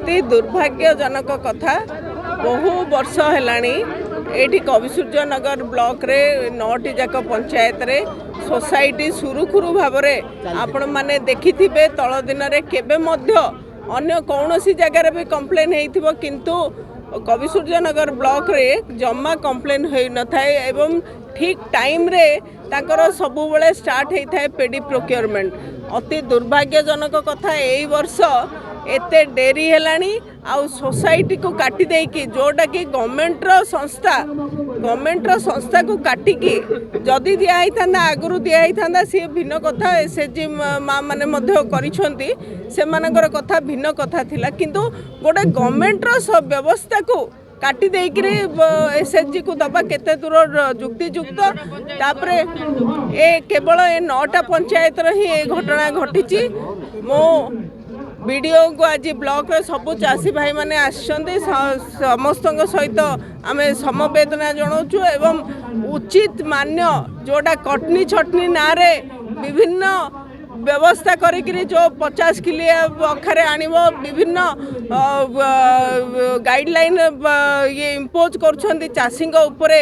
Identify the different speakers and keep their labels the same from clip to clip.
Speaker 1: ଅତି ଦୁର୍ଭାଗ୍ୟଜନକ କଥା। ବହୁ ବର୍ଷ ହେଲାଣି ଏଇଠି କବିସୂର୍ଯ୍ୟନଗର ବ୍ଲକରେ ନଅଟି ଯାକ ପଞ୍ଚାୟତରେ ସୋସାଇଟି ସୁରୁଖୁରୁ ଭାବରେ, ଆପଣମାନେ ଦେଖିଥିବେ, ତଳ ଦିନରେ କେବେ ମଧ୍ୟ ଅନ୍ୟ କୌଣସି ଜାଗାରେ ବି କମ୍ପ୍ଲେନ୍ ହେଇଥିବ, କିନ୍ତୁ କବିସୂର୍ଯ୍ୟନଗର ବ୍ଲକରେ ଜମା କମ୍ପ୍ଲେନ୍ ହୋଇନଥାଏ ଏବଂ ଠିକ୍ ଟାଇମ୍ରେ ତାଙ୍କର ସବୁବେଳେ ଷ୍ଟାର୍ଟ ହେଇଥାଏ ପେଡ଼ି ପ୍ରୋକ୍ୟୁରମେଣ୍ଟ। ଅତି ଦୁର୍ଭାଗ୍ୟଜନକ କଥା, ଏଇ ବର୍ଷ ଏତେ ଡେରି ହେଲାଣି ଆଉ ସୋସାଇଟିକୁ କାଟି ଦେଇକି, ଯେଉଁଟାକି ଗଭର୍ଣ୍ଣମେଣ୍ଟର ସଂସ୍ଥା, ଗଭର୍ଣ୍ଣମେଣ୍ଟର ସଂସ୍ଥାକୁ କାଟିକି ଯଦି ଦିଆହେଇଥାନ୍ତା, ଆଗରୁ ଦିଆହେଇଥାନ୍ତା, ସିଏ ଭିନ୍ନ କଥା। ଏସ୍ଏଚଜି ମା ମାନେ ମଧ୍ୟ କରିଛନ୍ତି, ସେମାନଙ୍କର କଥା ଭିନ୍ନ କଥା ଥିଲା। କିନ୍ତୁ ଗୋଟେ ଗଭର୍ଣ୍ଣମେଣ୍ଟର ବ୍ୟବସ୍ଥାକୁ କାଟି ଦେଇକିରି ଏସ୍ଏଚଜିକୁ ଦେବା କେତେ ଦୂର ଯୁକ୍ତିଯୁକ୍ତ? ତାପରେ ଏ କେବଳ ଏ ନଅଟା ପଞ୍ଚାୟତର ହିଁ ଏ ଘଟଣା ଘଟିଛି। ମୁଁ ବିଡ଼ିଓଙ୍କୁ, ଆଜି ବ୍ଲକର ସବୁ ଚାଷୀ ଭାଇମାନେ ଆସିଛନ୍ତି, ସମସ୍ତଙ୍କ ସହିତ ଆମେ ସମବେଦନା ଜଣାଉଛୁ ଏବଂ ଉଚିତ ମାନ୍ୟ ଯେଉଁଟା କଟନୀ ଛଟନୀ ନାଁରେ ବିଭିନ୍ନ ବ୍ୟବସ୍ଥା କରିକିରି ଯେଉଁ 50 କିଲିଆ ଅଖାରେ ଆଣିବ, ବିଭିନ୍ନ ଗାଇଡ଼ଲାଇନ୍ ଇଏ ଇମ୍ପୋଜ୍ କରୁଛନ୍ତି ଚାଷୀଙ୍କ ଉପରେ,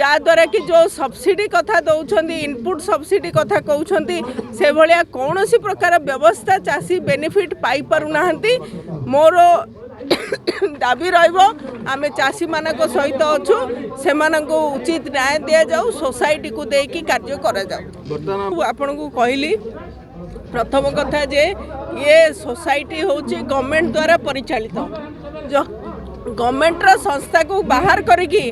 Speaker 1: ଯାହାଦ୍ୱାରା କି ଯେଉଁ ସବସିଡ଼ି କଥା ଦେଉଛନ୍ତି, ଇନପୁଟ୍ ସବସିଡ଼ି କଥା କହୁଛନ୍ତି, ସେଭଳିଆ କୌଣସି ପ୍ରକାର ବ୍ୟବସ୍ଥା ଚାଷୀ ବେନିଫିଟ୍ ପାଇପାରୁନାହାନ୍ତି। ମୋର ଦାବି ରହିବ, ଆମେ ଚାଷୀମାନଙ୍କ ସହିତ ଅଛୁ, ସେମାନଙ୍କୁ ଉଚିତ ନ୍ୟାୟ ଦିଆଯାଉ, ସୋସାଇଟିକୁ ଦେଇକି କାର୍ଯ୍ୟ କରାଯାଉ। ଆପଣଙ୍କୁ କହିଲି ପ୍ରଥମ କଥା ଯେ ଇଏ ସୋସାଇଟି ହେଉଛି ଗଭର୍ଣ୍ଣମେଣ୍ଟ ଦ୍ୱାରା ପରିଚାଳିତ। ଗଭର୍ଣ୍ଣମେଣ୍ଟର ସଂସ୍ଥାକୁ ବାହାର କରିକି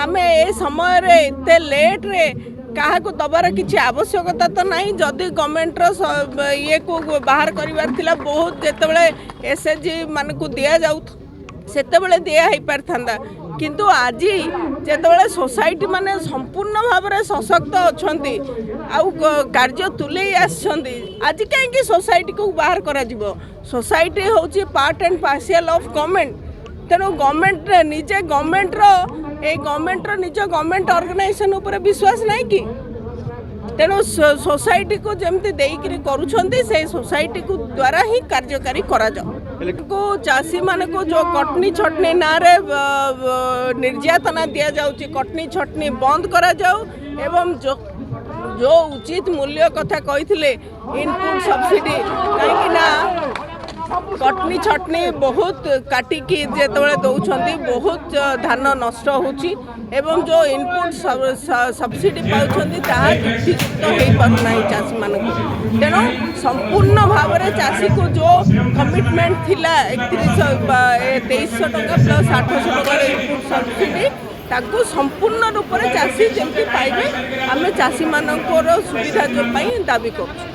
Speaker 1: ଆମେ ଏ ସମୟରେ ଏତେ ଲେଟ୍ରେ କାହାକୁ ଦେବାର କିଛି ଆବଶ୍ୟକତା ତ ନାହିଁ। ଯଦି ଗଭର୍ଣ୍ଣମେଣ୍ଟର ଇଏକୁ ବାହାର କରିବାର ଥିଲା, ବହୁତ ଯେତେବେଳେ ଏସ୍ଏଚଜି ମାନଙ୍କୁ ଦିଆଯାଉ, ସେତେବେଳେ ଦିଆ ହେଇପାରିଥାନ୍ତା। କିନ୍ତୁ ଆଜି ଯେତେବେଳେ ସୋସାଇଟି ମାନେ ସମ୍ପୂର୍ଣ୍ଣ ଭାବରେ ସଶକ୍ତ ଅଛନ୍ତି ଆଉ କାର୍ଯ୍ୟ ତୁଲେଇ ଆସିଛନ୍ତି, ଆଜି କାହିଁକି ସୋସାଇଟିକୁ ବାହାର କରାଯିବ? ସୋସାଇଟି ହେଉଛି part and parcel of government। ତେଣୁ ଗଭର୍ଣ୍ଣମେଣ୍ଟ ନିଜେ ଗଭର୍ଣ୍ଣମେଣ୍ଟର, ଏଇ ଗଭର୍ଣ୍ଣମେଣ୍ଟର ନିଜ ଗଭର୍ଣ୍ଣମେଣ୍ଟ ଅର୍ଗାନାଇଜେସନ୍ ଉପରେ ବିଶ୍ୱାସ ନାହିଁ କି? ତେଣୁ ସୋସାଇଟିକୁ ଯେମିତି ଦେଇକିରି କରୁଛନ୍ତି, ସେଇ ସୋସାଇଟିକୁ ଦ୍ୱାରା ହିଁ କାର୍ଯ୍ୟକାରୀ କରାଯାଉ। ଚାଷୀମାନଙ୍କୁ ଯେଉଁ କଟନୀ ଛଟନୀ ନାଁରେ ନିର୍ଯାତନା ଦିଆଯାଉଛି, କଟନୀ ଛଟନୀ ବନ୍ଦ କରାଯାଉ ଏବଂ ଯେଉଁ ଉଚିତ ମୂଲ୍ୟ କଥା କହିଥିଲେ, ଇନପୁଟ୍ ସବସିଡ଼ି, କାହିଁକି ନା କଟନୀ ଛଟନୀ ବହୁତ କାଟିକି ଯେତେବେଳେ ଦେଉଛନ୍ତି, ବହୁତ ଧାନ ନଷ୍ଟ ହେଉଛି ଏବଂ ଯେଉଁ ଇନପୁଟ୍ ସବସିଡ଼ି ପାଉଛନ୍ତି, ତାହା ଯୁକ୍ତିଯୁକ୍ତ ହୋଇପାରୁନାହିଁ ଚାଷୀମାନଙ୍କୁ। ତେଣୁ ସମ୍ପୂର୍ଣ୍ଣ ଭାବରେ ଚାଷୀକୁ ଯେଉଁ କମିଟମେଣ୍ଟ ଥିଲା, 3100, 2300 ଟଙ୍କା ପ୍ଲସ୍ 800 ଟଙ୍କାର ଇନପୁଟ୍ ସବସିଡ଼ି, ତାକୁ ସମ୍ପୂର୍ଣ୍ଣ ରୂପରେ ଚାଷୀ ଯେମିତି ପାଇବେ, ଆମେ ଚାଷୀମାନଙ୍କର ସୁବିଧା ପାଇଁ ଦାବି କରୁଛୁ।